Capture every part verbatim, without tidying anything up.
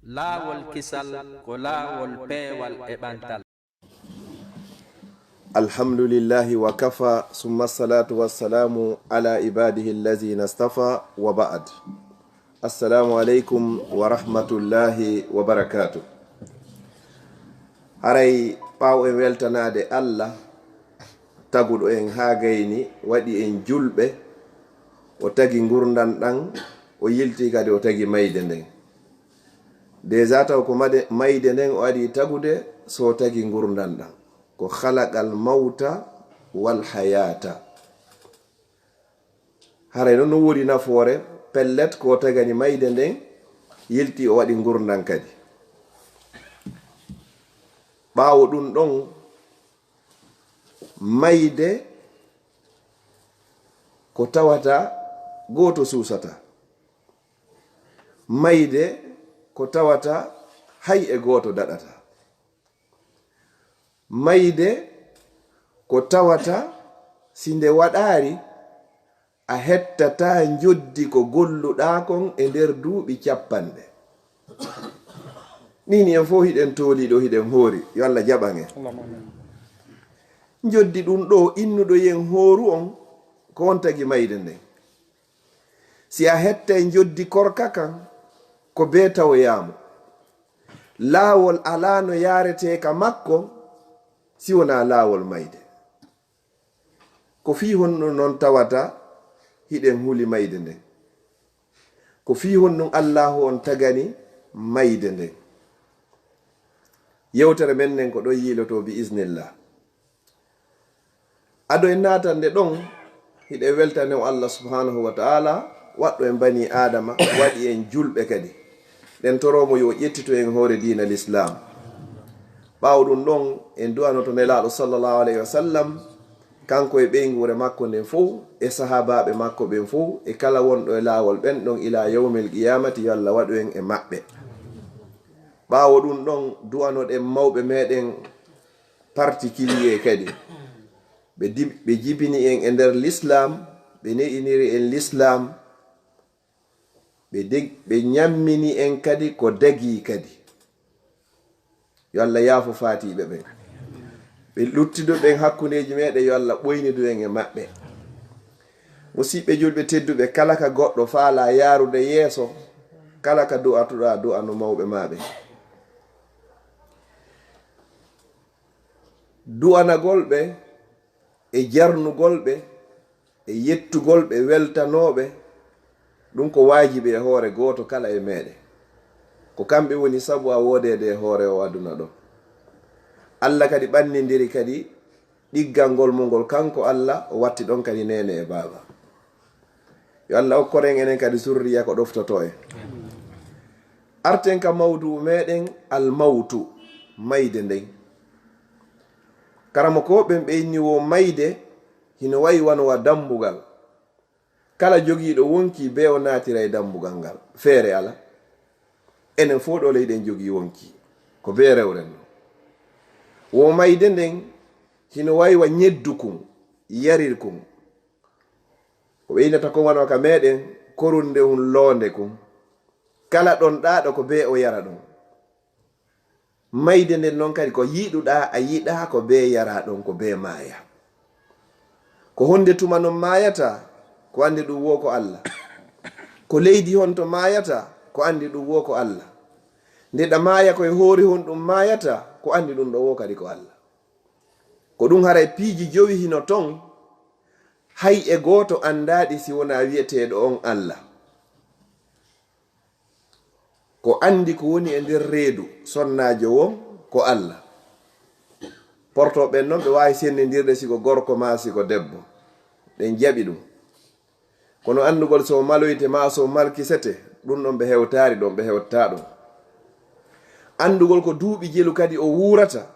Laawol kisal ko laawol peewal e ɓantal. Alhamdulillahi wa kafa, summa salatu wassalamu ala ibadihi allazina stafa wa ba'ad. Assalamu alaikum wa rahmatullahi wa barakatuh. Haray ɓaawo en weltanaade Allah, taguɗo en haa gayni, waɗi en julɓe, o tagi ngurndan ɗan, o yilti kadi o tagi mayde nden. Déjà taw ko made-, mayde nden o ari tagude, so tagi ngurndan ɗan. Ko khalaqal mawta wal hayata. Haray non no woodi nafoore, pellet ko o tagani mayde nden, yilti o waɗi ngurndan kadi. Ɓaawo ɗun ɗon, mayde ko tawata gooto suusata. Mayde ko tawata hay e gooto daɗata. Mayde ko tawata si nde waɗaari, a hettataa njoddi ko golluɗaa kon e nder duuɓi cappanɗe. Nii ni en fow hiɗen toolii ɗoo, hiɗen hoori, yo Allah jaɓan en. Njoddi ɗun ɗoo innuɗo yen hooru on, ko on tagi mayde nden. Si a hettay njoddi korka kan, ko bee tawoyaa mo. Laawol alaa no yaaretee ka makko si wonaa laawol mayde. Ko fii honɗun non tawata hiɗen huli mayde nden? Ko fii honɗun Allaahu on tagani mayde nden? Yewtere men nden ko ɗon yiilotoo bi iznillah. Ado en naatande ɗon, hiɗen weltane o Allah subhanahu wa ta'ala, waɗɗo en banii Aadama, waɗi en julɓe kadi. Ɗen toroo mo yo o ƴettito en hoore diina Lislaam. Ɓaawo ɗun ɗon, en du'anoto Nelaaɗo sallallahu alayhi wa sallam, kanko e ɓeynguure makko nden fow, e sahaabaaɓe makko ɓen fow, e kala wonɗo e laawol ɓen ɗon ilaa yawmil qiyaamati, yo Allah waɗu en e maɓɓe. Ɓaawo ɗun ɗon, du'anoɗen mawɓe meɗen particulier kadi. Ɓe dib-, ɓe jibini en e nder Lislaam, ɓe ne'iniri en Lislaam, ɓe deg-, ɓe ɲammini en kadi ko dagii kadi. Yo Allah yaafo faatiiɓe ɓen. Ɓe luttuɓe ɓen hakkundeeji meɗen, yo Allah ɓoynidu en e maɓɓe. Musiɓɓe julɓe tedduɓe, kala ka goɗɗo faalaa yaarude yeeso, kala ka du'atuɗaa, du'ano mawɓe maa ɓen. Du'anagol ɓe e jarnugol ɓe e yettugol ɓe weltanooɓe, ɗun ko waajibi e hoore gooto kala e meɗen. Ko kamɓe woni sabu a woodeede e hoore oo aduna ɗoo. Allah kadi ɓannindiri kadi ɗiggal ngol mo ngol kanko Allah, o watti ɗon kadi neene e baaba. Yo Allah okkor en enen kadi zurriya ko ɗoftotoo en. Arten ka mawdu'u meɗen, al mawtu, mayde nden. Karamokooɓe ɓen ɓe inni wo mayde hino wa'i wano wa dambugal. Kala jogiiɗo wonkii bee o naatira e dambugal ngal. Feere alaa. Enen fow ɗoo le hiɗen jogii wonkii. Ko bee rewren non. Wo mayde nden hino wa'i wa ɲeddu kun, yarir kun. Ko ɓe innata kon wano ka meɗen korunde hun loonde kun. Kala ɗonɗaaɗo ko bee o yara ɗon. Mayde nden non kadi ko yiɗuɗaa a yiɗaa ko bee yaraa ɗon ko bee maaya. Ko honde tuma non maayata? Ko anndi ɗun wo ko Allah. Ko leydi honto maayata? Ko anndi ɗun wo ko Allah. Nde ɗa maaya ko e hoore honɗun maayata? Ko anndi ɗun ɗoo wo kadi ko Allah. Ko ɗun haray piiji jowi hino ton, hay e gooto anndaa ɗi si wonaa wi'eteeɗo on Allah. Ko anndi ko woni e nder reedu sonnaajo won ko Allah. Portooɓe ɓen non ɓe waawi senndindirde si ko gorko maa si ko debbo. Ɗen jaɓi ɗun. Kono anndugol so maloyte maa so malkisete, ɗun ɗon ɓe hewtaali ɗon, ɓe hewtaa ɗon. Anndugol ko duuɓi jelu kadi o wuurata,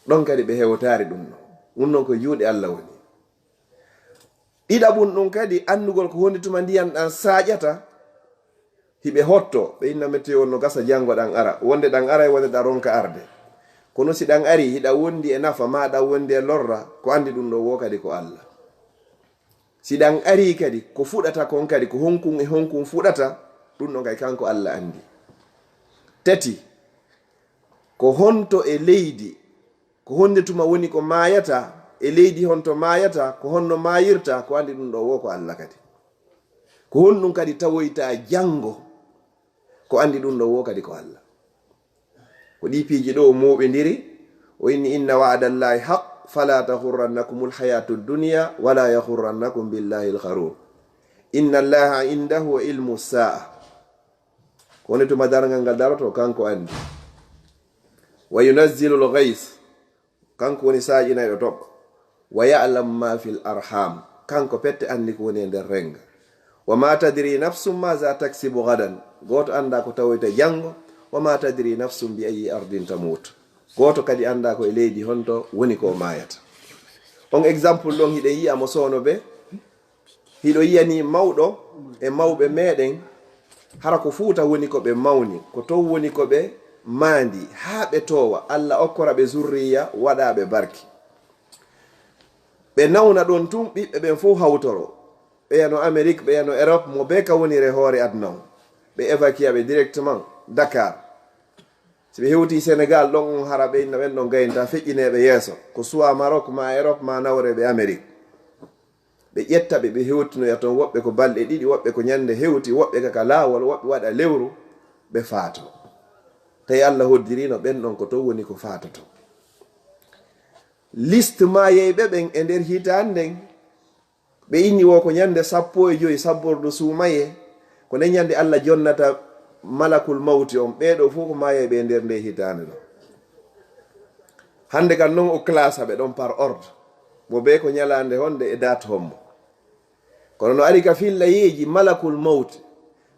ɗon kadi ɓe hewtaali ɗun ɗon. Ɗun ɗon ko e juuɗe Allah woni. Ɗiɗaɓun ɗun kadi, anndugol ko honde tuma ndiyan ɗan saaƴata, hiɓe hotto, ɓe inna météo no gasa janngo ɗan ara, wonde ɗan aray, wonde ɗan ronka arde. Kono si ɗan arii, hiɗa wondi e nafa, maa ɗan wondi e lorra, ko anndi ɗun ɗoo wo kadi ko Allah. Si ɗan arii kadi, ko fuɗata kon kadi, ko honkun e honkun fuɗata, ɗun ɗon kay kanko Allah anndi. Tati, ko honto e leydi, ko honde tuma woni ko maayata, e leydi honto maayata, ko honno maayirta, ko andi ɗum ɗo wo ko Allah kadi. Ko honɗum kadi tawoyta janngo, ko andi ɗum ɗo wo kadi ko Allah. Ko ɗi piiji ɗo o mooɓindiri, o inni: "Inna wa'adallahi haq, fala taghurrannakumul hayatud dunya, wala yaghurrannakum billahi al-gharur. Inna Allaha indahu ilmu sa'a." Ko woni tuma darngal ngal daroto, kanko andi. "Wa yunazzilul ghayth", kanko woni saaƴinayɗo toɓɓo. "Wa ya'lamu ma fil arham", kanko pette andi ko woni e nder renga. "Wa ma tadri nafsun maza taksibu ghadan", gooto anda ko tawoyta janngo. "Wa ma tadri nafsun bi ayyi ardin tamut", gooto kadi anda ko e leydi honto woni ko o maayata. On exemple ɗon hiɗen yi'a mo soono be, hiɗo yi'ani mawɗo e mawɓe meɗen, hara ko Fuuta woni ko ɓe mawni, ko ton woni ko ɓe maandi, haa ɓe toowa, Allah okkora ɓe zurriya, waɗa ɓe barki. Ɓe nawna ɗon tun, ɓiɓɓe ɓen fow hawtoro. Ɓe yano Amérique, ɓe yano Europe, mo be ka wonire hoore aduna on. Ɓe évacuer ɓe directement Dakar. Si ɓe hewti Sénégal ɗon on, hara ɓe inna ɓen ɗon gayna, feƴƴineeɓe yeeso. Ko suwa Maroc ma Europe ma nawre ɓe Amérique. Ɓe ƴetta ɓe, ɓe hewtinoya ton, woɓɓe ko balɗe ɗiɗi, woɓɓe ko ñande hewti, woɓɓe ka, ka laawol, woɓɓe waɗa lewru, ɓe faato. Tawi Allah hoddirino ɓen ɗon ko ton woni ko faatoto. Liste maayeyɓe ɓen e nder hitaande nden, ɓe inni wo ko ñande sappo e joy sabbordu suumaye, ko nden ñande Allah jonnata malakul mawti on. Ɓee ɗo fow ko maayeyɓe e nder nde hitaande ɗo. Hande kan non o classa ɓe ɗon par ordre. Mo be ko ñalaande honde e date hombo. Kono no ari ka fillayeeji malakul mawti,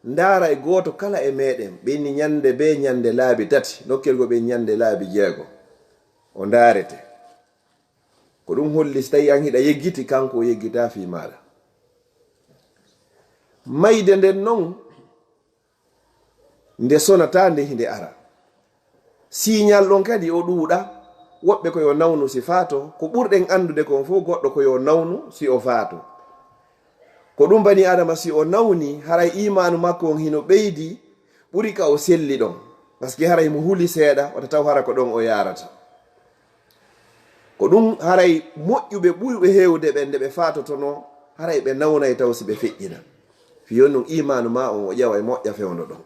ndaara e gooto kala e meɗen, ɓe inni ñande be ñande laabi tati, nokkel go ɓe ñande laabi jeego. O ndaarete. Ko ɗum holli si tawi an hiɗa yeggiti, kanko o yeggita fii maɗa. Mayde nden non, nde sonata nde hinde ara. Siñal ɗon kadi o ɗuuɗa, woɓɓe ko yo nawnu si faato, ko ɓurɗen anndude kon fow goɗɗo ko yo nawnu si o faato. Ko ɗum bani Adama si o nawni, haray iimaanu makko on hino ɓeydi, ɓuri ka o selli ɗon. Parce que haray mo huli seeɗa, wata taw hara ko ɗon o yaarata. Ko ɗum haray moƴƴuɓe ɓurɓe heewde ɓen nde ɓe faatotonoo, haray ɓe nawnay taw si ɓe feƴƴina. Fii on ɗum iimaanu maa on o ƴawa e moƴƴa fewndo ɗon.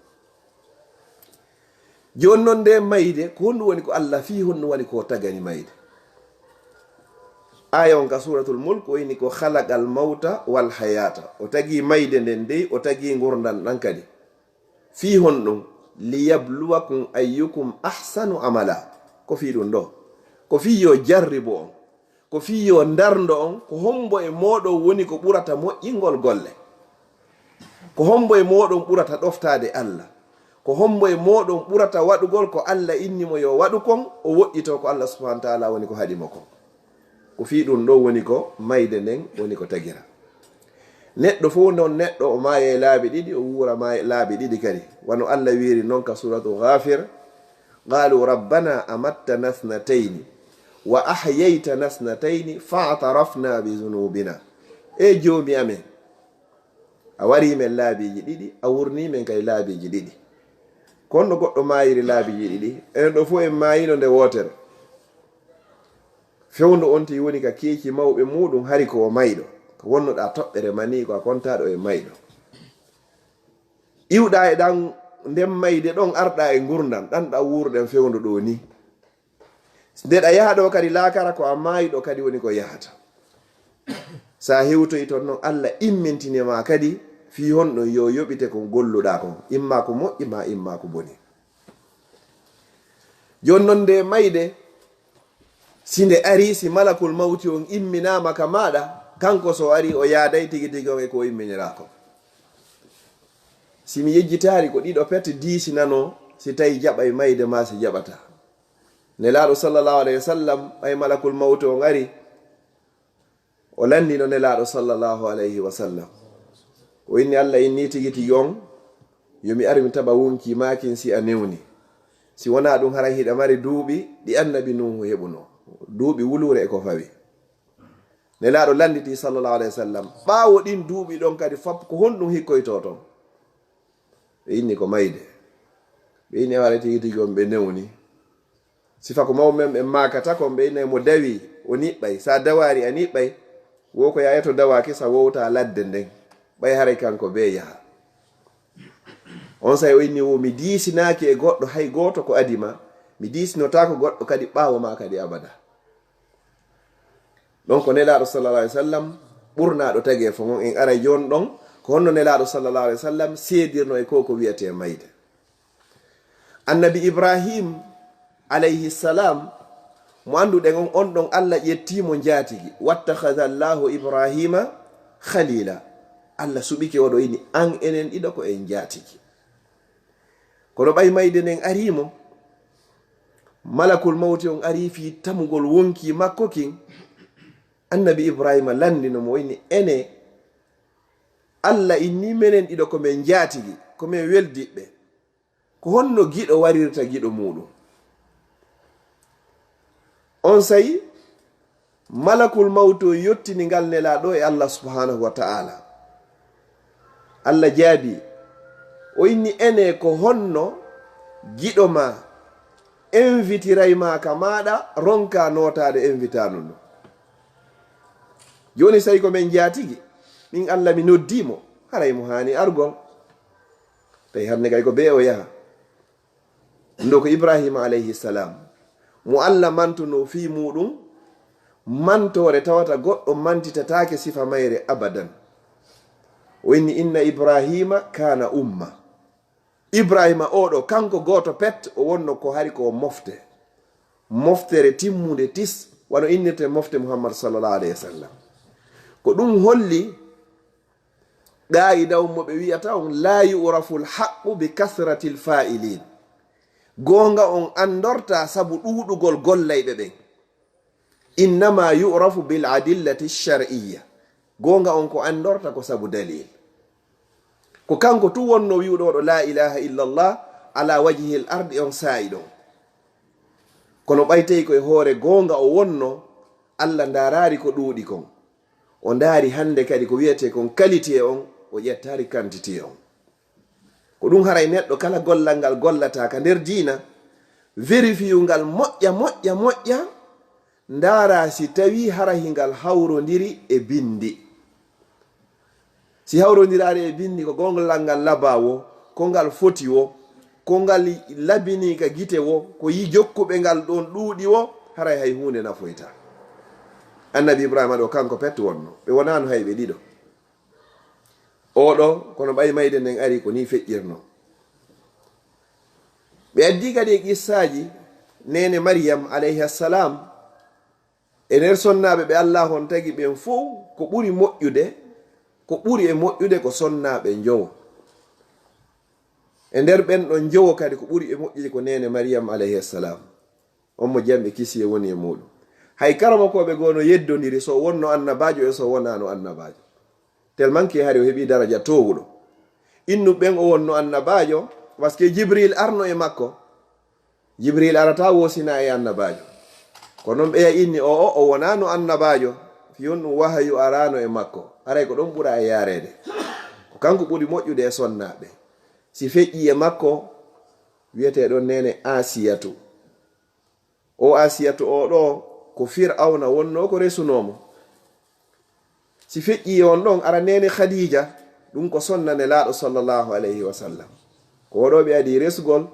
Jooni non nde mayde, ko honɗum woni ko Allah fii honɗum woni ko o tagani mayde? Aaya on ka Suuratul Mulk o inni ko khalaqal mawta wal hayaata. O tagi mayde nden dey, o tagi ngurndan ɗan kadi. Fii honɗum? "Liyabluwakum ayyukum ahsanu amala." Ko fii ɗum ɗo. Ko fii yo jarribo on. Ko fii yo ndarndo on, ko hombo e mooɗon woni ko ɓurata moƴƴingol golle. Ko hombo e mooɗon ɓurata ɗoftaade Allah. Ko hombo e mooɗon ɓurata waɗugol ko Allah inni mo yo waɗu kon, o woɗɗitoo ko Allah subhanahu wa ta'ala woni ko haɗi mo kon. Ko fii ɗum ɗo woni ko mayde nden woni ko tagira. Neɗɗo fow non neɗɗo o maaya e laabi ɗiɗi, o wuura maaya laabi ɗiɗi kadi. Wano Allah wiiri non ka Suuratu Ghafir, "Qaalu rabbana amattana thnatayni, wa ahyaytana thnatayni, fa atarafna bi dhunubina." E Joomi amen, a warii men laabiiji ɗiɗi, a wurnii men kadi laabiiji ɗiɗi. Ko honno goɗɗo maayiri laabiiji ɗiɗi? Enen ɗo fow en maayino nde wootere. Fewndo on tigi woni ka keeci mawɓe muuɗum, hari ko o mayɗo. Ko wonnuɗaa toɓɓere manii, ko a kontaaɗo e mayɗo. Iwɗaa e ɗan nden mayde ɗon, arɗaa e ngurndan, ɗan ɗan wuuruɗen fewndo ɗo ni. Nde ɗa yaha ɗo kadi laakara, ko a maayɗo kadi woni ko yahata. Sa hewtoyi ton non, Allah immintini ma kadi fii honɗum yo yoɓite ko golluɗaa kon, imma ko moƴƴi ma imma ko boni. Jooni non nde mayde, si nde ari, si malakul mawti on imminaama ka maaɗa, kanko so ari o yaaday tigi tigi on e ko imminiraa kon. Si mi yejjitaali ko ɗiɗo pet diisinanoo, si tawi jaɓay mayde ma si jaɓataa. Nelaaɗo sallallahu alayhi wa sallam, ɓay malakul mawti on ari, o landino Nelaaɗo sallallahu alayhi wa sallam. O inni, Allah inni tigi tigi on, yo mi ar mi taɓa wonki maa kin si a newni. Si wonaa ɗum, haray hiɗa mari duuɓi ɗi Annabi Nuuhu heɓunoo, duuɓi wuluure e ko fawi. Nelaaɗo landiti sallallahu alayhi wa sallam, ɓaawo ɗin duuɓi ɗon kadi fop, ko honɗum hikkoytoo ton? Ɓe inni ko mayde. Ɓe ini, "Awa, tigi tigi on ɓe newni." Sifa ko mawɓe men ɓen maakata kon, ɓe inay mo dawi, o niɓɓay. Sa dawaari a niɓɓay, wo ko yaaya to dawaaki sa wowta ladde nden. Ɓay haray kanko bee yaha. On say o inni wo, "Mi diisinaaki e goɗɗo hay gooto ko adi ma, mi diisinotaako goɗɗo kadi ɓaawo ma kadi abada." Ɗon ko Nelaaɗo sallallahu alaihi wasallam ɓurnaaɗo tageefo ngon. En aray jooni ɗon, ko honno Nelaaɗo sallallahu alaihi wasallam seedirno e ko ko wi'etee mayde. Annabi Ibrahim alayhi salam, mo annduɗen on, on ɗon Allah ƴettii mo njaatigi. "Wattakhadha Allahu Ibrahima khalila." Allah suɓike, o ɗo ini, "An, enen ɗiɗo ko en njaatigi." Kono ɓay mayde nden arii mo, malakul mawti on arii fii tamugol wonkii makko kin, Annabi Ibrahima lanndino mo, o inni, "Ene, Allah inni menen ɗiɗo ko men njaatigi, ko men weldiɓɓe. Ko honno giɗo warirta giɗo muuɗum?" On sayi, malakul mawtu on yottini ngal Nelaaɗo e Allah subhanahu wa ta'ala. Allah jaabi, o inni, "Ene, ko honno giɗo ma invitiray ma ka maaɗa, ronka nootaade invitation ɗum?" Jooni, sayi ko men njaatigi, min Allah mi noddii mo, haray mo haani argol. Tawi hannde kay ko bee o yaha. Ɗum ɗo ko Ibrahima alayhi salam, mo Allah mantunoo fii muuɗum mantoore tawata goɗɗo mantitataake sifa mayre abadan. O inni, "Inna Ibrahima kana umma." Ibrahima oo ɗo, kanko gooto pet, o wonno ko hari ko mofte. Moftere timmunde tis, wano innirte mofte Muhammad sallallahu alayhi wa sallam. Ko ɗum holli qaa'ida on mo ɓe wi'ata on, "La yu'rafu al-haqqu bi kasrati al-fa'ilin." Goonga on anndorta sabu ɗuuɗugol gollayɓe ɓen. "Innama yu'rafu bil adillati shar'iyya." Goonga on ko anndorta ko sabu dalil. Ko kanko tun wonno wi'uɗo ɗo la ilaha illallah ala wajhil ardi on saa'i ɗon. Kono ɓay tawi ko e hoore goonga o wonno, Allah ndaaraali ko ɗuuɗi kon. O ndaari hannde kadi ko wi'etee kon qualité on, o ƴettaali quantité on. Ko ɗum haray neɗɗo kala gollal ngal gollata ka nder diina, vérifiyu ngal moƴƴa, moƴƴa, moƴƴa, ndaara si tawi hara hingal hawrondiri e binndi. Si hawrondiraali e binndi, ko gollal ngal laba wo, ko ngal foti wo, ko ngal labinii ka gite wo, ko yi jokkuɓe ngal ɗon ɗuuɗi wo, haray hay huunde nafoyta. Annabi Ibrahima ɗo kanko pet wonno, ɓe wonaano hay ɓe ɗiɗo. Oo ɗo, kono ɓay mayde nden ari ko nii feƴƴirno. Ɓe addi kadi e qissaaji neene Mariyam alayha salam, e nder sonnaaɓe ɓe Allah on tagi ɓen fow, ko ɓuri moƴƴude, ko ɓuri e moƴƴude ko sonnaaɓe njowo. E nder ɓen ɗon njowo kadi ko ɓuri e moƴƴude ko neene Mariyam alayha salam. On mo jam e kisiyee woni e muuɗum. Hay karamokooɓe goo no yeddondiri so o wonno annabaajo e so o wonaano annabaajo. Tellement que hari o heɓi daraja toowuɗo. Innu ɓen o wonno annabaajo, parce que Jibril arno e makko. Jibril arata wosina e annabaajo. Ko non ɓeya inni o, o, o wonaano annabaajo. Fi on ɗum wahayu araano e makko. Haray ko ɗon ɓura e yaareede. Ko kanko ɓuri moƴƴude e sonnaaɓe. Si feƴƴi e makko, wiyetee ɗon neene Asiyatu. O Asiyatu o ɗo ko Fir'awna wonno ko resunoo mo. Si feƴƴi e on ɗon, ara neene Khadija, ɗum ko sonna Nelaaɗo sallallahu alayhi wa sallam. Ko o ɗo ɓe adi resugol,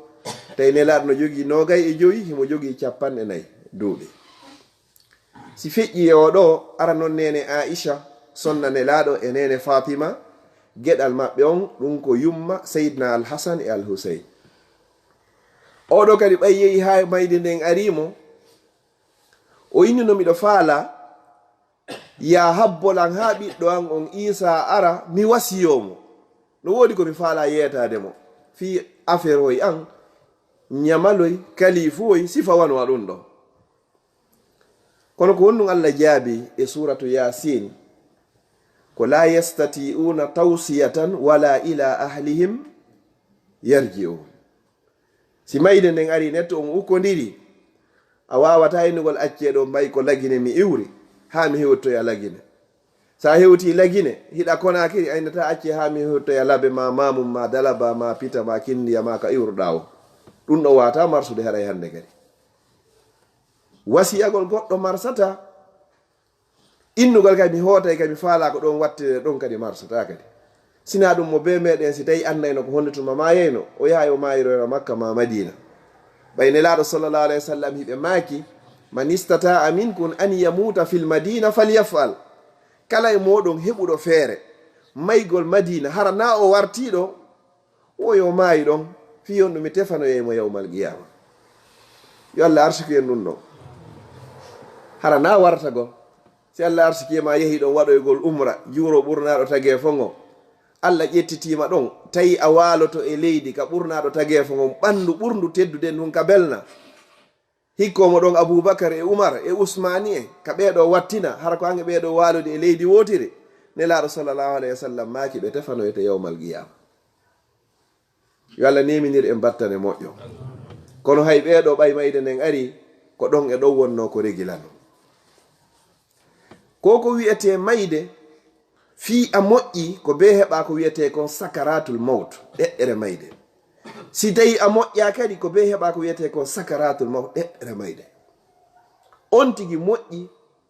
tawi Nelaaɗo no jogii noogay e jowi, himo jogii cappanɗe nayi duuɓi. Si feƴƴi e o ɗo, ara non neene Aisha, sonna Nelaaɗo e neene Fatima, geɗal maɓɓe on, ɗum ko yumma Seydina Al Hasan e Al Huseyn. O ɗo kadi ɓay yehi haa mayde nden arii mo, o inni no miɗo faala, yaa habbolan haa ɓiɗɗo an on Iisaa ara, mi wasiyoo mo. No woodi ko mi faala yeetaade mo fii afeerooy an, ñamaloy, kaliifooy, sifa wano a ɗum ɗo. Kono ko honɗum Allah jaabi e suuratu Yaasin? Ko, "La yastati'uuna tawsiyatan wala ila ahlihim yarji'uun." Si mayde nden ari, neɗɗo on ukkondiri, a waawataa innugol accee ɗo mbay ko Lagine mi iwri, haa mi hewtoya Lagine. Sa hewtii Lagine, hiɗa Konaakiri, a innataa accee haa mi hewtoya Labe ma Maamum ma Dalaba ma Pita ma Kinndiya ma ka iwruɗaa o. Ɗum ɗo waata marsude haray hannde kadi. Wasiyagol goɗɗo marsata. Innugol kadi mi hootay kadi mi faalaa ko ɗon wattire ɗon kadi marsata kadi. Sinaa ɗum mo bee meɗen si tawi anndayno ko honde tuma maayayno, o yahay o maayiroyra Makka ma Madiina. Ɓay Nelaaɗo sallallahu alayhi wa sallam hiɓe maaki, "Man istata'a minkum an yamuta fil Madina falyaf'al." Kala e mooɗon heɓuɗo feere maygol Madiina, hara naa o wartii ɗo, wo yo maayu ɗon, fii on ɗum mi tefanoyay mo yawmal qiyaama. Yo Allah arsiki en ɗum ɗon. Hara naa warta go. Si Allah arsiki ma yehi ɗon waɗoygol umra, juuro ɓurnaaɗo tageefo ngo. Allah ƴettitiima ɗon, tawi a waaloto e leydi ka ɓurnaaɗo tageefo ngon, ɓanndu ɓurndu teddude ndun ka belna. Hikko mo ɗon Abubakar e Umar e Usmaani en, ka ɓeeɗo wattina, hara ko an e ɓeeɗo waalude e leydi wootiri. Nelaaɗo sallallahu alayhi wa sallam maaki ɓe tefanoyte yawmal qiyaama. Yo Allah neminir en battane moƴƴo. Kono hay ɓeeɗo ɓay mayde nden ari, ko ɗon e ɗon wonno ko regilano. Ko ko wi'etee mayde, fii a moƴƴi, ko bee heɓa ko wi'etee kon sakaratul mawt, ɗeɗɗere mayde. Si tawi a moƴƴa kadi, ko bee heɓa ko wi'etee kon sakaratul mawt, ɗeɗɗere mayde. On tigi moƴƴi,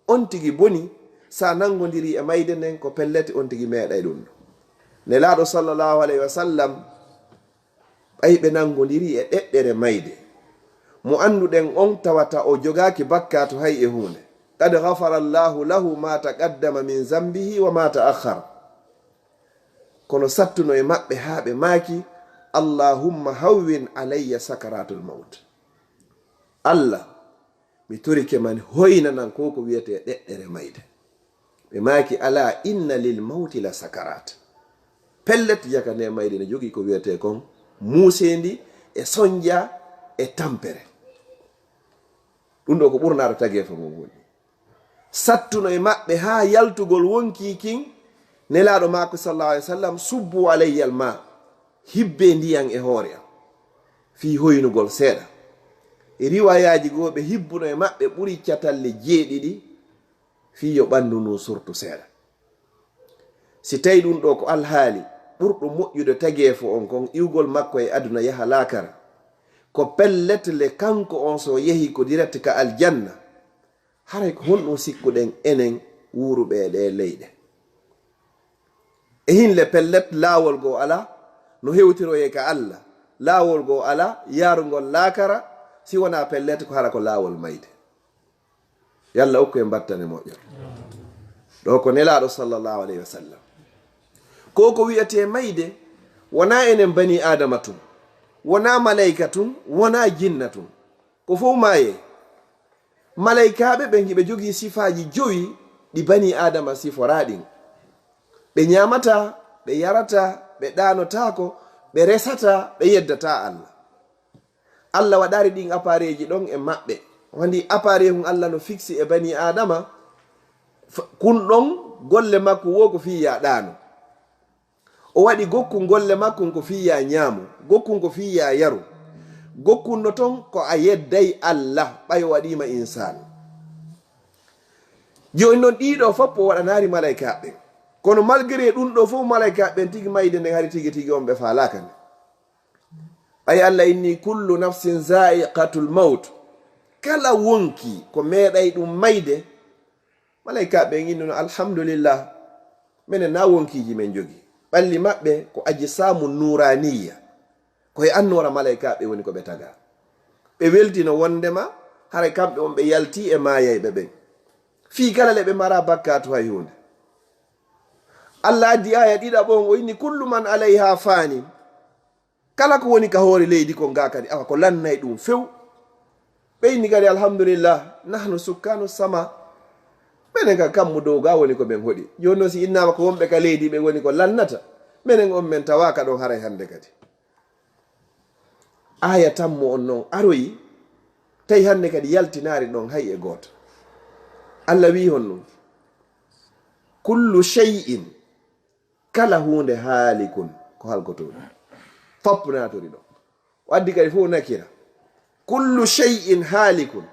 on tigi boni, sa nanngondirii e mayde nden, ko pellet on tigi meeɗay ɗum ɗo. Nelaaɗo sallallahu alayhi wa sallam, ɓay ɓe nanngondirii e ɗeɗɗere mayde, mo annduɗen on tawata o jogaaki bakkaatu hay e huunde. Qad ghafara Allahu lahu ma taqaddama min zambihi wa ma ta'akhkhar. Kono sattuno e maɓɓe haa ɓe maaki, "Allahumma hawwin alayya sakaratul mawt." Allah, mi torike man hoynanan ko ko wiyetee ɗeɗɗere mayde. Ɓe maaki, "Ala inna lil mawti la sakarat." Pellet, yaka nde mayde ne jogii ko wiyetee kon muuseendi e sonja e tampere. Ɗum ɗo ko ɓurnaaɗo tageefo mum woni. Sattuno e maɓɓe haa yaltugol wonkii kin, Nelaaɗo maako sallallahu alaihi wasallam, "Subbu alayya al-ma", hibbe ndiyan e hoore am, fii hoynugol seeɗa. E riwaayaaji goo, ɓe hibbuno e maɓɓe ɓuri catalle jeeɗiɗi, fii yo ɓanndu ndun surtu seeɗa. Si tawi ɗum ɗo ko alhaali ɓurɗo moƴƴude tageefo on kon, iwgol makko e aduna yaha laakara, ko pellet le kanko on so yehi ko direct ka aljanna, haray ko honɗum sikkuɗen enen wuuruɓe e ɗee leyɗe? E hin le pellet laawol goo alaa no hewtiroyee ka Allah, laawol goo alaa yaarungol laakara, si wonaa pellet ko hara ko laawol mayde. Yalla okku en battane moƴƴo. Ɗo ko Nelaaɗo sallallahu alayhi wa sallam. Ko ko wiyetee mayde, wonaa enen bani Aadama tun, wonaa malayka tun, wonaa jinna tun. Ko fow maayee. Malaykaaɓe ɓen hiɓe jogii sifaaji jowi ɗi bani Aadama siforaa ɗin. Ɓe ñaamataa, ɓe yarataa, ɓe ɗaanotaako, ɓe resataa, ɓe yeddataa Allah. Allah waɗaari ɗin appareeji ɗon e maɓɓe. Wandi appareil hun Allah no fiksi e bani Aadama, f-, kun ɗon golle makko wo ko fii ya ɗaano. O waɗi gokkun golle makkun ko fii ya ñaamu, gokkun ko fii ya yaru. Gokkun no ton ko a yedday Allah, ɓay o waɗiima insaan. Jooni non ɗiɗo fof o waɗanaari malaykaaɓe ɓen. Kono malgré ɗum ɗo fof malaykaaɓe ɓen tigi mayde nden hari tigi tigi on ɓe faalaaka nde. Ɓay Allah inni, "Kullu nafsin zaiqatul mawt." Kala wonki ko meeɗay ɗum mayde. Malaykaaɓe ɓen innuno, "Alhamdulillah, menen na wonkiiji men jogi." Ɓalli maɓɓe ko ajsaamu nuuraaniyya. Ko e annoora malaykaaɓe woni ko ɓe tagaa. Ɓe weltino wondema haray kamɓe on ɓe yalti e maayayɓe ɓen. Fii kala le ɓe mara bakkaatu hay huunde. Allah addi aaya ɗiɗaɓo on, o inni, "Kullu man alayha fanin." Kala ko woni ka hoore leydi kon ga kadi, awa ko lannay ɗum few. Ɓe inni kadi, "Alhamdulillah, nahnu sukkanu sama." Menen ka kammu dow ga woni ko men hoɗi. Jooni non si innaama ko wonɓe ka leydi ɓe woni ko lannata, menen on men tawaaka ɗon haray hannde kadi. Aaya tammo on non aroyi, tawi hannde kadi yaltinaari ɗon hay e gooto. Allah wi'i honɗum? "Kullu shay'in." Kala huunde haalikun ko halkotoo ɗum. Fop naatori ɗo. O addi kadi fof nakira. "Kullu shay'in haalikun."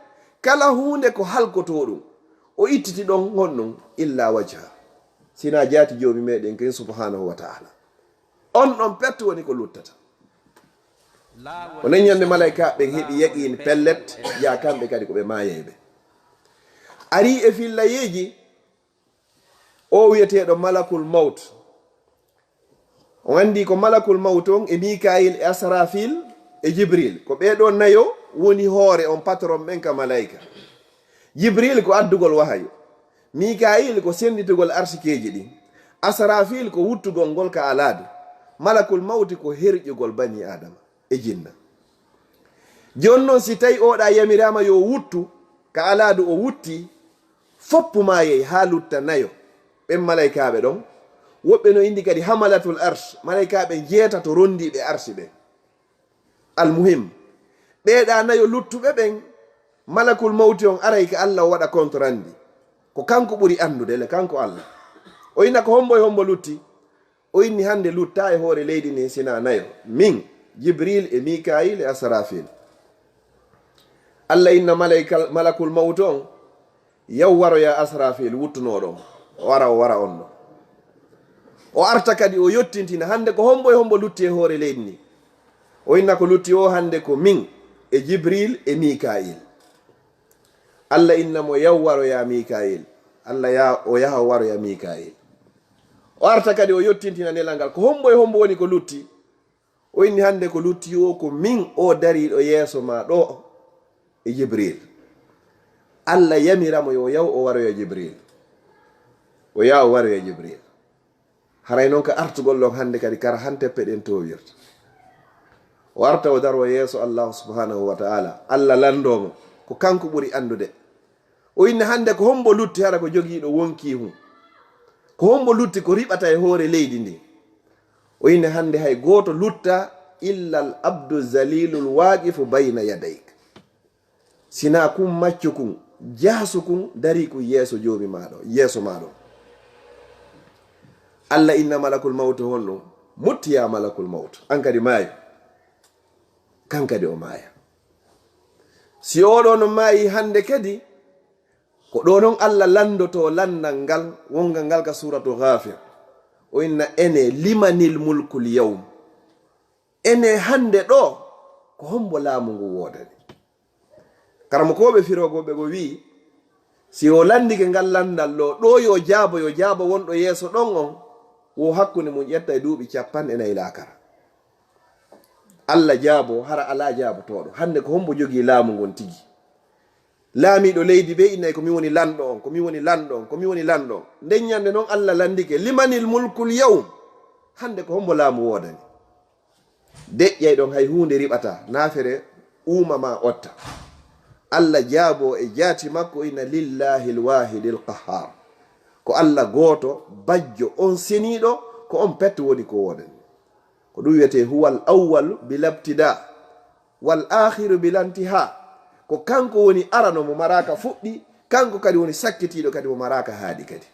Kala huunde ko halkotoo ɗum. O ittiti ɗon honɗum? "Illa wajha." Sinaa jaati joomi meɗen ken subhanahu wa ta'ala. On ɗon petto woni ko luttata. Ko nden ñande malaykaaɓe ɓen heɓi yaqiin pellet, yaa kamɓe kadi ko ɓe maayayɓe. Ari e fillayeeji, o wiyeteeɗo Malakul Mawt. On anndi ko Malakul Mawt on e Mikaayil e Asrafil e Jibril. Ko ɓee ɗoo nayo woni hoore on, patron ɓen ka malayka. Jibril ko addugol wahayu. Mikaayil ko sennditugol arsikeeji ɗin. Asrafil ko wuttugol ngol ka alaadu. Malakul Mawti ko herƴugol banii Aadama e jinna. Jooni non, si tawi oɗa yamiraama yo wuttu ka alaadu, o wutti, foppu maayay haa lutta nayo. Ɓen malaykaaɓe ɗon, woɓɓe no indi kadi hamalatul arsh, malaykaaɓe njeetato rondiiɓe arshi ɓen. Almuhim, ɓeeɗa nayo luttuɓe ɓen, Malakul Mawti on aray ka Allah, o waɗa kontorandi. Ko kanko ɓuri anndude le, kanko Allah. O inna ko hombo e hombo lutti? O inni hande lutta e hoore leydi ndin sina nayo. Min, Jibril e Mikaayil e Asrafil. Allah inna malaykal-, Malakul Mawti on, yaw waroya Asrafil wuttunooɗo on. O ara, o wara on ɗon. O arta kadi o yottintina hande ko hombo e hombo lutti e hoore leydi ndi. O inna ko lutti o hande ko min e Jibril e Mikaayil. Allah inna mo yaw waroya Mikaayil. Allah ya-, o yaha o waroya Mikaayil. O arta kadi o yottintina nelal ngal. Ko hombo e hombo woni ko lutti? O inni hande ko lutti o ko min o dariiɗo yeeso ma ɗo e Jibril. Allah yamira mo yo yaw o waroya Jibril. O yaha o waroya Jibril. Haray non ka artugol ɗon hande kadi kara han teppe ɗen towirta. O arta o daro yeeso Allah subhanahu wa ta'ala. Allah lando mo ko kanko ɓuri anndude. O inna hande ko hombo lutti hara ko jogiiɗo wonkii hun? Ko hombo lutti ko riɓata e hoore leydi ndi? O inna hande hay gooto lutta illa al abdu zalilul waqifu bayna yadayk. Sina kun maccu kun, jaasu kun, dari kun yeeso Joomi ma ɗon, yeeso ma ɗon. Allah inna Malakul Mawtu honɗum? Mutti ya Malakul Mawtu, an kadi maayu. Kan kadi o maaya. Si oɗo no maayi hande kadi, ko ɗo non Allah landoto landal ngal, wongal ngal ka Suratu Ghafir. O inna ene, limanil mulkul yawm? Ene hande ɗo, ko hombo laamu ngu woodani? Karamokooɓe firooɓe go wi'i, si o landike ngal landal ɗo, ɗo yo jaabo, yo jaabo wonɗo yeeso ɗon on, wo hakkunde mun ƴetta e duuɓi cappanɗe nayi laakara. Allah jaabo, hara alaa jaabotooɗo. Hande ko hombo jogii laamu ngon tigi? Laamiiɗo leydi be innay ko mi woni lanɗo on, ko mi woni lanɗo on, ko mi woni lanɗo on. Nden ñande non Allah landike, limanil mulkul yawm? Hande ko hombo laamu woodani? Deƴƴay ɗon hay huunde riɓata, naafere uuma ma otta. Allah jaabo e jaati makko ina lillahi alwahidil qahhar. Ko Allah gooto, bajjo, on seniiɗo, ko on pet woni ko woodani. Ko ɗum wiyetee huwal awwalu bila ibtida, wal akhiru bila intiha. Ko kanko woni arano mo maraaka fuɗɗi, kanko kadi woni sakkitiiɗo kadi mo maraaka haaɗi kadi.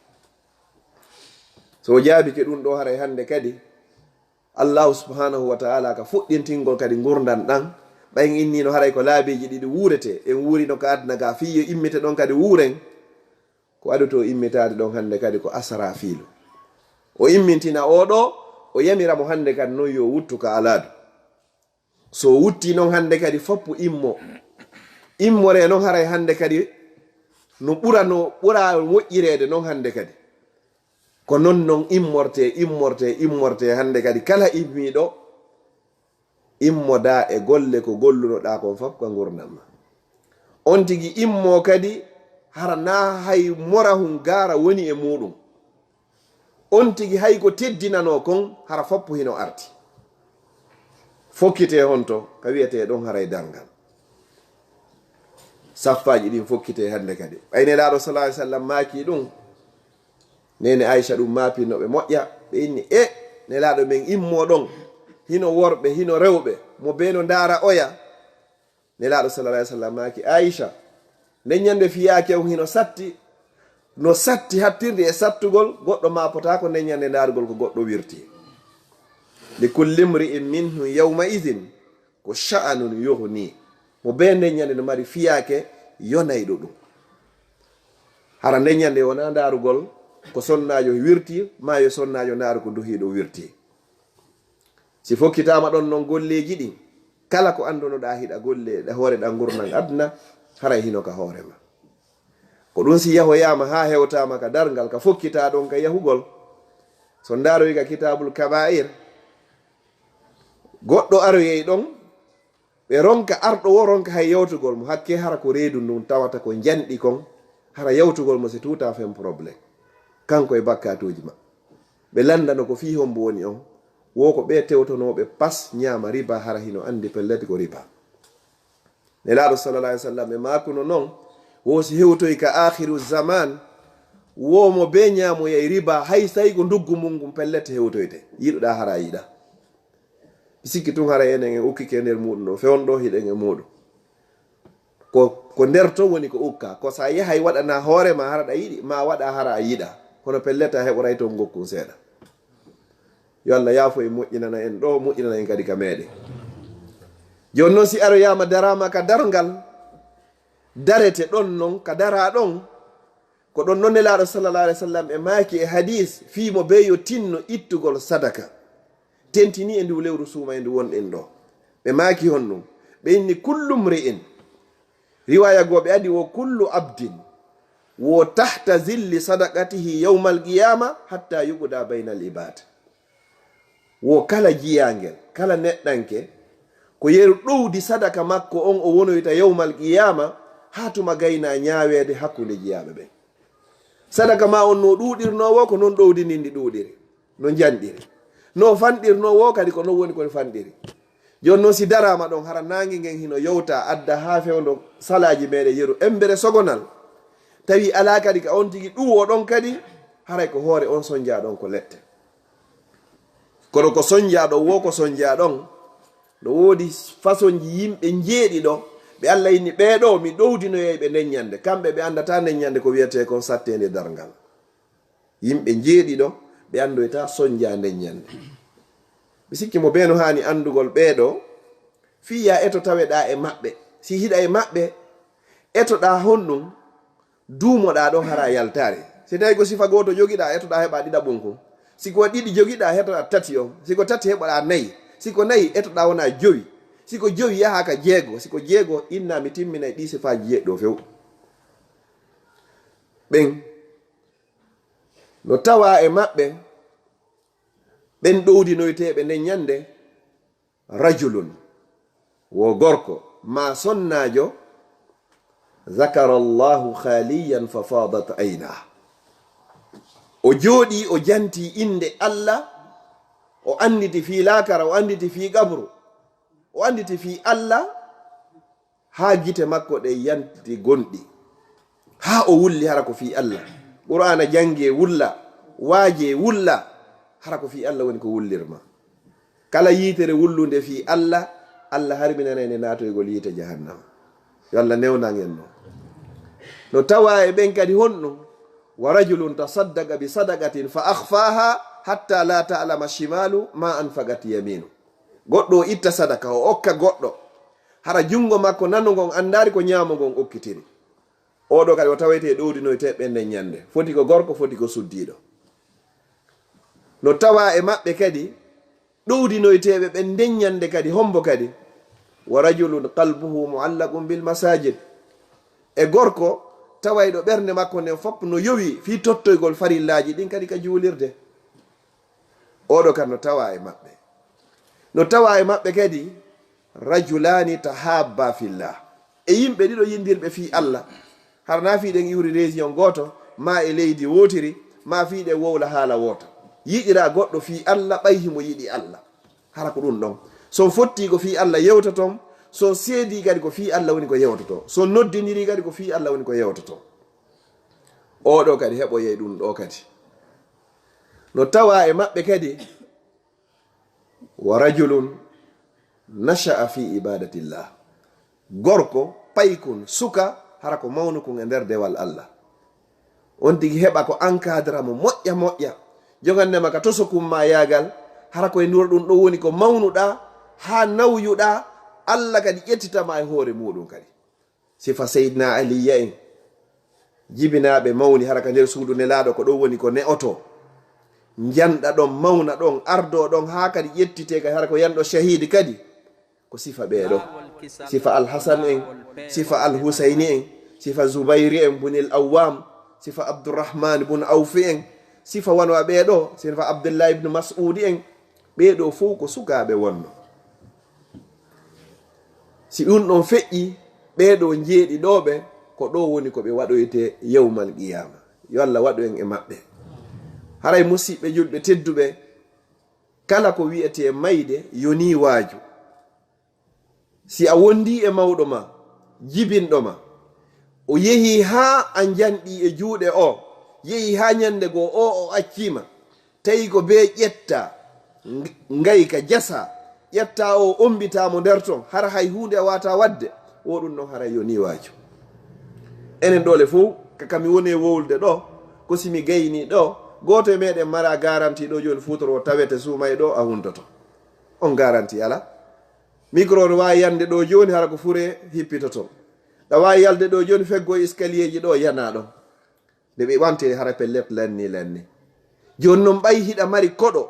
So o jaabike ɗum ɗo haray hande kadi, Allahu subhanahu wa ta'ala ka fuɗɗintingol kadi ngurndan ɗan, ɓay en innino haray ko laabiiji ɗiɗi wuurete, en wuurino ka aduna ga fii yo immite ɗon kadi wuuren, ko aduto immitaade ɗon hande kadi ko Asrafiilu. O immintina oo ɗo, o yamira mo hande kadi non yo wuttu ka alaadu. So wutti non hande kadi foppu immo. Immore non haray hande kadi no ɓura, no ɓura moƴƴireede non hande kadi. Ko non non immorte, immorte, immorte hande kadi kala immiiɗo immoda e golle ko gollunoɗa kon fop ka ngurndan ma. On tigi immo kadi hara na hay morahun gaara woni e muɗum. On tigi hay ko teddinano kon hara foppo hino arti. Fokkite honto ka wiyete ɗon haray darngal. Saffaaji ɗin fokkite hande kadi. Ɓay Nelaaɗo sallallahu alaihi wasallam maaki ɗum, Neene Aisha ɗum maapinno ɓe moƴƴa, ɓe inni, e Nelaaɗo men immo ɗon, hino worɓe, hino rewɓe, mo bee no ndaara oya. Nelaaɗo sallallahu alaihi wasallam maaki, Aisha, nden ñande fiyaake on hino satti, no satti hattirde e sattugol, goɗɗo maapotaako nden ñande ndaarugol ko goɗɗo wirti. Li kulli imri'in minhum yawma idhin ko sha'anun yughni. Mo bee nden ñande no mari fiyaake yonayɗo ɗum. Hara nden ñande wona ndaarugol ko sonnaajo wirti, maa yo sonnaajo ndaaru ko duhiiɗo wirti. Si fokkitaama ɗon non golleeji ɗin, Kala ko anndunoɗaa hiɗa golle e hoore ɗan ngurndan aduna, haray hino ka hoore ma. Ko ɗun si yahoyaama haa hewtaama ka darngal, ka fokkitaa ɗon ka yahugol. So ndaaroyi ka Kitaabul Kabaa'ir, goɗɗo aroyey ɗon, ɓe ronka, arɗo wo ronka hay yewtugol mo, hakkee hara ko reedu ndun tawata ko njanɗi kon, hara yewtugol mo si tuutaa fen problème. Kanko e bakkaatuuji maɓɓe. Ɓe lanndano ko fii hombo woni on, wo ko ɓee tewtonooɓe pas ñaama riba hara hino anndi pellet ko riba. Nelaaɗo sallallahu alaihi wasallam e maakuno non, wo si hewtoyi ka aakhiru zaman, wo mo bee ñaamoyay riba, hay say ko nduggu mun ngun pellet hewtoyte. Yiɗuɗaa hara a yiɗaa. Mi sikki tun haray enen en ukkike nder muɗum ɗo, fewndo hiɗen e muɗum. Ko, ko nder ton woni ko ukka. Ko sa yahay waɗana hoore ma hara ɗa yiɗi, ma waɗa hara a yiɗa. Kono pellet a heɓoray ton gokkun seeɗa. Yo Allah yaafo en, moƴƴinana en ɗo, moƴƴinana en kadi ka meɗen. Jooni non si aroyaama daraama ka darngal, darete ɗon non, ka dara ɗon, ko ɗon non Nelaaɗo sallallahu alaihi wasallam e maaki e hadis, fii mo bee yo tinno ittugol sadaka. Tentini e ndu lewru suumayndu wonɗen ɗo. Ɓe maaki honɗum? Ɓe inni, "Kullu mri'in." Riwaya goo ɓe adi wo, "Kullu abdin wo tahta zilli sadaqatihi yawmal qiyama hatta yuqda baynal ibad." Wo kala jiyaangel, kala neɗɗanke, ko yeru ɗowdi sadaka makko on o wonoyta yawmal qiyama, haa tuma gayna ñaaweede hakkunde jiyaaɓe ɓen. Sadaka ma on no ɗuuɗirnoo wo, ko non ɗowdi ndin ndi ɗuuɗiri, no njanɗiri. No fanɗirnoo wo kadi ko non woni ko fanɗiri. Jooni non si daraama ɗon, hara naange ngen hino yowta, adda haa fewndo salaaji meɗen yeru embere sogonal. Tawi alaa kadi ka on tigi ɗuwo ɗon kadi, haray ko hoore on sonjaa ɗon ko lette. Kono ko sonjaa ɗon wo, ko sonjaa ɗon, no woodi fasonji yimɓe njeeɗiɗo, ɓe Allah inni, "Ɓee ɗoo mi ɗowdinoyay ɓe nden ñande." Kamɓe ɓe anndata nden ñande ko wi'etee kon satteende darngal. Yimɓe njeeɗiɗo, ɓe anndoyta sonjaa nden ñande. Mi sikki mo bee no haani anndugol ɓee ɗoo, fii yaa eto taweɗaa e maɓɓe. Si hiɗa e maɓɓe, etoɗaa honɗum? Duumoɗaa ɗon hara a yaltaare. Si tawi ko sifa gooto jogiɗaa, etoɗaa heɓa ɗiɗaɓun kun. Si ko ɗiɗi jogiɗaa, hetoɗaa tati on. Si ko tati heɓoɗaa nayi. Si ko nayi, etoɗaa wona jowi. Si ko jowi, yaha ka jeego. Si ko jeego, inna mi timminay ɗii sifaaji jeeɗiɗo few. Ɓen no tawa e maɓɓe, ɓen ɗowdinoyteeɓe nden ñande, rajulun, wo gorko, ma sonnaajo, zakara Allahu khaliyan fa fadat ayna. O jooɗii, o jantii innde Allah, o annditi fii laakara, o annditi fii qabru, o annditi fii Allah, haa gite makko ɗen yanti gonɗi, haa o wulli hara ko fii Allah. Qur'aana janngee wulla, waajee wulla, hara ko fii Allah woni ko wullirma. Kala yiitere wullunde fii Allah, Allah harminanay nde naatoygol yiite jahannama. Yo Allah newnan en non. No tawa e ɓen kadi honɗum? Wa rajulun tasaddaqa bi sadaqatin fa akhfaha hatta la ta'lama shimalu ma anfaqat yaminu. Goɗɗo o itta sadaka, o okka goɗɗo. Hara junngo makko nano ngon anndaali ko ñaamo ngon okkitiri. Oo ɗoo kadi o tawete e ɗowdinoyteeɓe ɓen nden ñande. Foti ko gorko, foti ko suddiiɗo. No tawa e maɓɓe kadi, ɗowdinoyteeɓe ɓen nden ñande kadi, hombo kadi? Wa rajulun qalbuhu mu'allaqun bil masajid. E gorko, tawayɗo ɓernde makko nden fof no yowi fii tottoygol farillaaji ɗin kadi ka juulirde. Oo ɗoo kadi no tawa e maɓɓe. No tawa e maɓɓe kadi, rajulani tahabba fillah. E yimɓe ɗiɗo yindirɓe fii Allah. Hara na fii ɗen iwri région gooto, ma e leydi wootiri, ma fii ɗen wowla haala woota. Yiɗira goɗɗo fii Allah, ɓay himo yiɗi Allah. Hara ko ɗum ɗon. So on fotti ko fii Allah yewtoton, so on seedi kadi ko fii Allah woni ko yewtoto. So on noddindiri kadi ko fii Allah woni ko yewtoto. Oo ɗoo kadi heɓoyay ɗum ɗoo kadi. No tawa e maɓɓe kadi, wa rajulun nasha'a fi ibadatillah. Gorko paykun, suka, hara ko mawnukun e nder dewal Allah. On tigi heɓa ko encadra mo moƴƴa moƴƴa. Jogannema ka tosokun ma yaagal, hara ko e nder ɗum ɗo woni ko mawnuɗaa, haa nawyuɗaa, Allah kadi ƴettitama e hoore muɗum kadi. Sifa Seydina Aliya en, jibinaaɓe mawni, hara ka nder suudu Nelaaɗo ko ɗon woni ko ne'oto. Njanɗa ɗon, mawna ɗon, ardo ɗon, haa kadi ƴettitee kadi, hara ko yanɗo shahidi kadi. Ko sifa ɓee ɗo. Sifa Alhasan en, sifa Alhusayni en, sifa Zubayri en bunil Awwam, sifa Abdurrahman bun Awfi en, sifa wano a ɓee ɗo, sifa Abdullahi ibn Mas'udi en. Ɓee ɗo fof ko sukaaɓe wonno. Si ɗum ɗon feƴƴi, ɓee ɗo njeeɗi ɗo ɓe, ko ɗo woni ko ɓe waɗoyte yawmal qiyama. Yo Allah waɗu en e maɓɓe. Haray musiɓɓe julɓe tedduɓe, kala ko wi'etee mayde yonii waaju. Si a wondii e mawɗo ma, jibinɗo ma, o yehii haa a njanɗii e juuɗe o, yehii haa ñande goo o, o accii ma, tawi ko bee ƴettaa, ng-, ngayka jasaa, ƴettaa o, ommbitaa mo nder ton, hara hay huunde a waawataa waɗde, o ɗum ɗon haray yonii waaju. Enen ɗoo le fof, ka, ka mi woni e wowlude ɗoo, ko si mi gaynii ɗoo, gooto e meɗen maraa garanti ɗoo jooni fuutoro o tawete suumay ɗoo, a huntoto. On garanti alaa. Micro no waawi yande ɗoo jooni, hara ko fure hippitoto. Ɗa waawi yalde ɗoo jooni, feggo escalierji ɗoo, yana ɗon. Nde ɓe ɓamte, hara pellet, lenni, lenni. Jooni non, ɓay hiɗa mari koɗo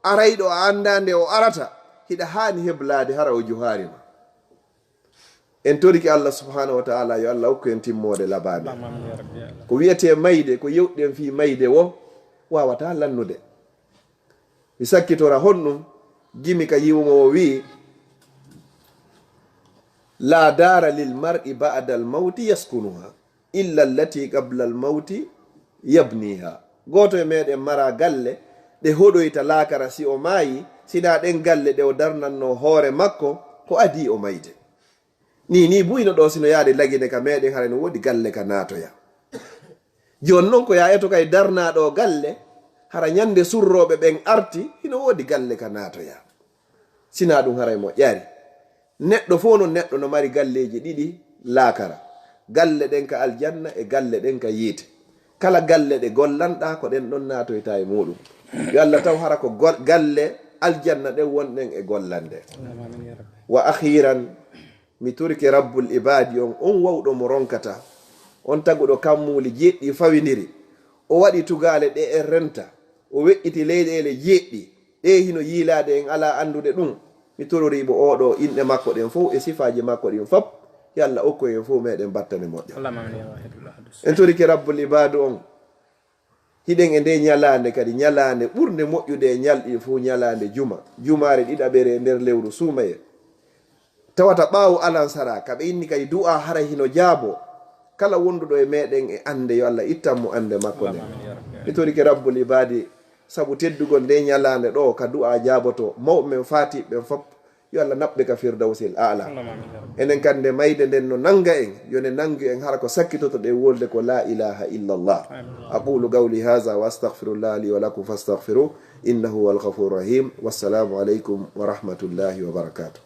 arayɗo a anndaa nde o arata, hiɗa haani heblaade, hara o juhaari ma. En torike Allah subhanahu wa ta'ala, yo Allah hokku en timmoode labaande. Amin, ya Rabbi, ya Allah. Ko wi'etee mayde, ko yewɗen fii mayde wo, waawataa lannude. Mi sakkitora honɗum, gimi ka yiwumo o wi'i, "La dara lil mar'i ba'dal mawti yaskunuha, illa allati qablal mawti yabniha." Gooto e meɗen maraa galle ɗe hoɗoyta laakara si o maayi, sinaa ɗen galle ɗe o darnannoo hoore makko ko adii o mayde. Ni, ni buyno ɗoo, sino yaade Lagine ka meɗen, hara no woodi galle ka naatoya. Jooni non ko yaa eto kay darnaaɗo galle, hara ñande surrooɓe ɓen arti, hino woodi galle ka naatoya. Sinaa ɗum haray moƴƴaali. Neɗɗo fof non, neɗɗo no mari galleeji ɗiɗi laakara. Galle ɗen ka aljanna e galle ɗen ka yiite. Kala galle ɗe gollanɗaa, ko ɗen ɗon naatoyta e muuɗum. Yo Allah taw hara ko gol-, galle aljanna ɗen wonɗen e gollande. Amin, ya Rabbi. Wa akhiran, mi torike Rabbul Ibaadi on, on wawɗo mo ronkata. On taguɗo kammuuli jeeɗiɗi fawindiri. O waɗi tugaale ɗe en renta. O weƴƴiti leyɗeele jeeɗiɗi. Ɗe hino yiilaade en alaa anndude ɗum. Mi tororii mo oo ɗoo inɗe makko ɗen fof e sifaaji makko ɗin fop. Yo Allah okku en fof meɗen battane moƴƴo. Allahumma amin ya wahidul ahad. En torike Rabbul Ibaadu on. Hiɗen e nde ñalaande kadi, ñalaande ɓurnde moƴƴude e ñalɗi fof, ñalaande juma, jumaare ɗiɗaɓere e nder lewru suumayee. Tawata ɓaawo alansara, ka ɓe inni kadi du'a haray hino jaabo. Kala wonduɗo e meɗen e annde, yo Allah ittan mo annde makko nden. Mi torike Rabbul Ibaadi, sabu teddugol nde ñalaande ɗo, ka du'a jaaboto, mawɓe men faatiɓe ɓen fop, yo Allah naɓɓe ka Firdawsil A'la. Allahumma amin ya Rabbi. Enen kadi nde mayde nden no nanga en, yo nde nangu en hara ko sakkitoto ɗe wolde ko la ilaha illallah. Amin. Aqulu qawli hadha wa astaghfirullah li wa lakum fastaghfiruh, innahu huwal ghafurur rahim. Wassalamu alaikum wa rahmatullahi wa barakatuh.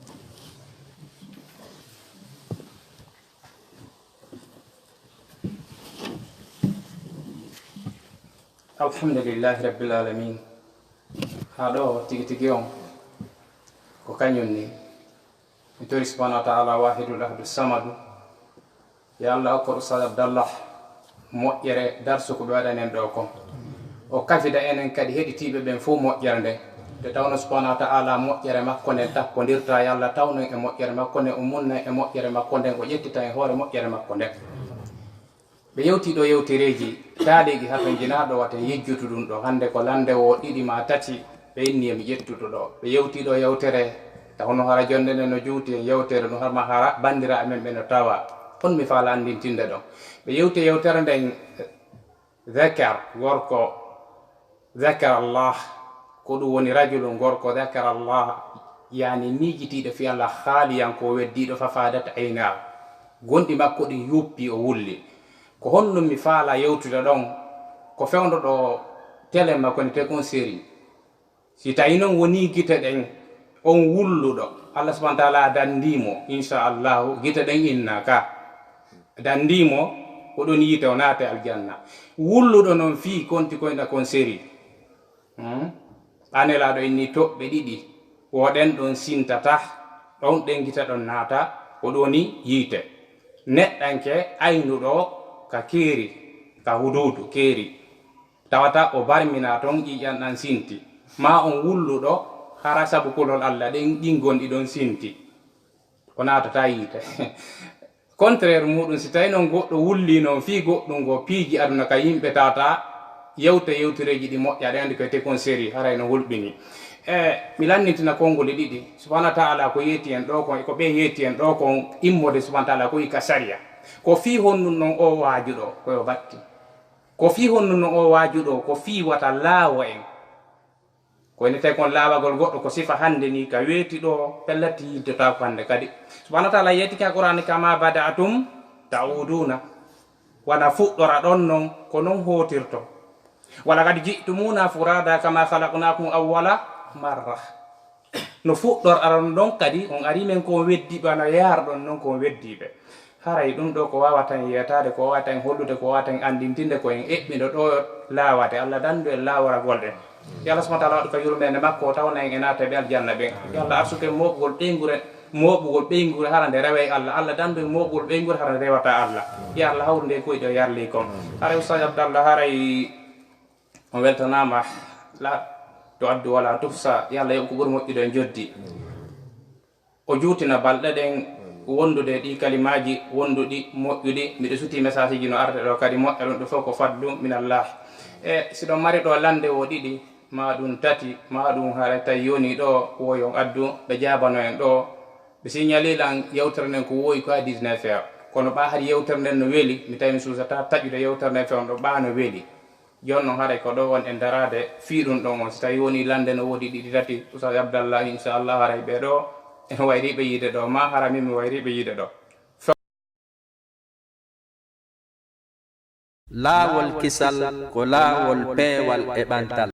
Alhamdulillahi Rabbil Alamin. Haa ɗo tigi tigi on ko kañum ni. Mi tori subhanahu wa ta'ala wahidul ahadu samadu. Ya Allah, okko Ustaz Abdallah moƴƴere darsu ko ɓe waɗanen ɗo kon. O kafida enen kadi heɗitiiɓe ɓen fof moƴƴere nden. Nde tawno subhanahu wa ta'ala moƴƴere makko nden tappondirta, ya Allah, tawno e moƴƴere makko nden, o munna e moƴƴere makko nden, o ƴettita e hoore moƴƴere makko nden. Ɓe yewti ɗo yewtereeji taaliiɗi hatonjinaaɗo waten yejjutu ɗum ɗo. Hannde ko lannde wo ɗiɗi maa tati ɓe inni e mi ƴettuɗo ɗo. Ɓe yewti ɗo yewtere, taw no hara jonde nde no juuti en yewtere ɗum, har ma hara banndiraaɓe men ɓe no tawa. On mi faala anndintinde ɗon. Ɓe yewti yewtere nden, zakar, gorko, zakara Allah, ko ɗum woni rajulun, gorko, zakara Allah, yani miijitiiɗo fi Allah, haaliyan ko weddiiɗo, fa fadat ayna, gonɗi makko ɗin yuppi, o wulli. Ko honɗum mi faala yewtude ɗon? Ko fewndo ɗo télé makko ne, te kon série. Si tawi non woni gite ɗen, on wulluɗo, Allah subhanahu wa ta'ala dandii mo, insha Allahu, gite ɗen inna ka. Dandii mo, ko ɗon yiite o naate aljanna. Wulluɗo non fii konti koyɗa kon série. Hmm? Ɓaa Nelaaɗo inni toɓɓe ɗiɗi, wo ɗen ɗon sintata, ɗon ɗen gite ɗon naata, ko ɗoni yiite. Neɗɗanke aynuɗo ka keeri, ka huduudu keeri. Tawata o barmina ton ƴiiƴan ɗan sinti. Maa on wulluɗo hara sabu kulol Allah ɗen ɗin gonɗi ɗon sinti. Ko naatata yiite. Contraire muɗum, si tawi noon goɗɗo wulli noon fii goɗɗum ngo piiji aduna ka yimɓe tawata yewta yewtureeji ɗi moƴƴa, ɗen anndi ko wiyetee kon série, haray no hulɓini. E mi lanndintina konnguli ɗiɗi. Subhaanahu wa taala ko yeeti en ɗoo kon, ko ɓe yeeti en ɗoo kon immode subhaanahu wa taala ko ika sariya. Ko fii honɗum noon o waaju ɗoo, ko yo batti. Ko fii honɗum noon o waaju ɗoo, ko fii wata laawo en. Ko ene tawi kon laawagol goɗɗo ko sifa hannde ni ka weeti ɗoo, pellet yiltotaako hannde kadi. Subhaanahu wa taala yeetike ha Qur'aani, "Kama bada'tum ta'uduna." Wano fuɗɗora ɗon non, ko non hootirto. "Wa laqad ji'tumuna furada kama khalaqnakum awwala marra." No fuɗɗorɗon ɗon kadi, on arii men ko on weddiiɓe, wano yaarɗon non ko on weddiiɓe. Haray ɗum ɗoo ko waawata en yeetaade, ko waawata en hollude, ko waawata en anndintinde, ko en eɓɓino ɗoo laawade. Allah danndu en laaworagol ɗen. Yo Allah subhaanahu wa taala waɗu ka yurmeende makko, o tawna en e naatɓe aljanna ɓen. Yo Allah arsuku en mooɓugol ɓeynguure, mooɓugol ɓeynguure hara nde reway Allah. Allah danndu en mooɓugol ɓeynguure hara nde rewata Allah. Yo Allah hawru nde koyɗe o yarli kon. Haray Ustaaz Abdallah, haray on weltanaama. La tu'addu wa la tuhsa. Yo Allah yoɓ ko ɓuri moƴƴude en joddi. O juutina balɗe ɗen wondude e ɗii kalimaaji wonduɗi, moƴƴuɗi. Miɗo sutii message ji no arde ɗoo kadi moƴƴa, ɗum ɗoo fof ko fadlu min Allah. E si ɗon mari ɗoo lannde wo ɗiɗi, maa ɗum tati, maa ɗum hara tawi yoni ɗoo, wo yon addu, ɓe jaabano en ɗoo. Ɓe signali lan yewtere nden ko woyi ko ha dix-neuf heures. Kono ɓaa hari yewtere nden no weli, mi tawi mi suusataa taƴude yewtere nden fewndo ɓaa no weli. Jooni non haray ko ɗoo won e daraade fii ɗum ɗon on. Si tawi woni lannde no woodi ɗiɗi tati, Ustaaz Abdallah, inchallah, haray ɓee ɗoo ene wayri ɓe yiide ɗoo, maa hara min mi wayri ɓe yiide ɗoo. Laawol kisal ko laawol peewal e ɓantal.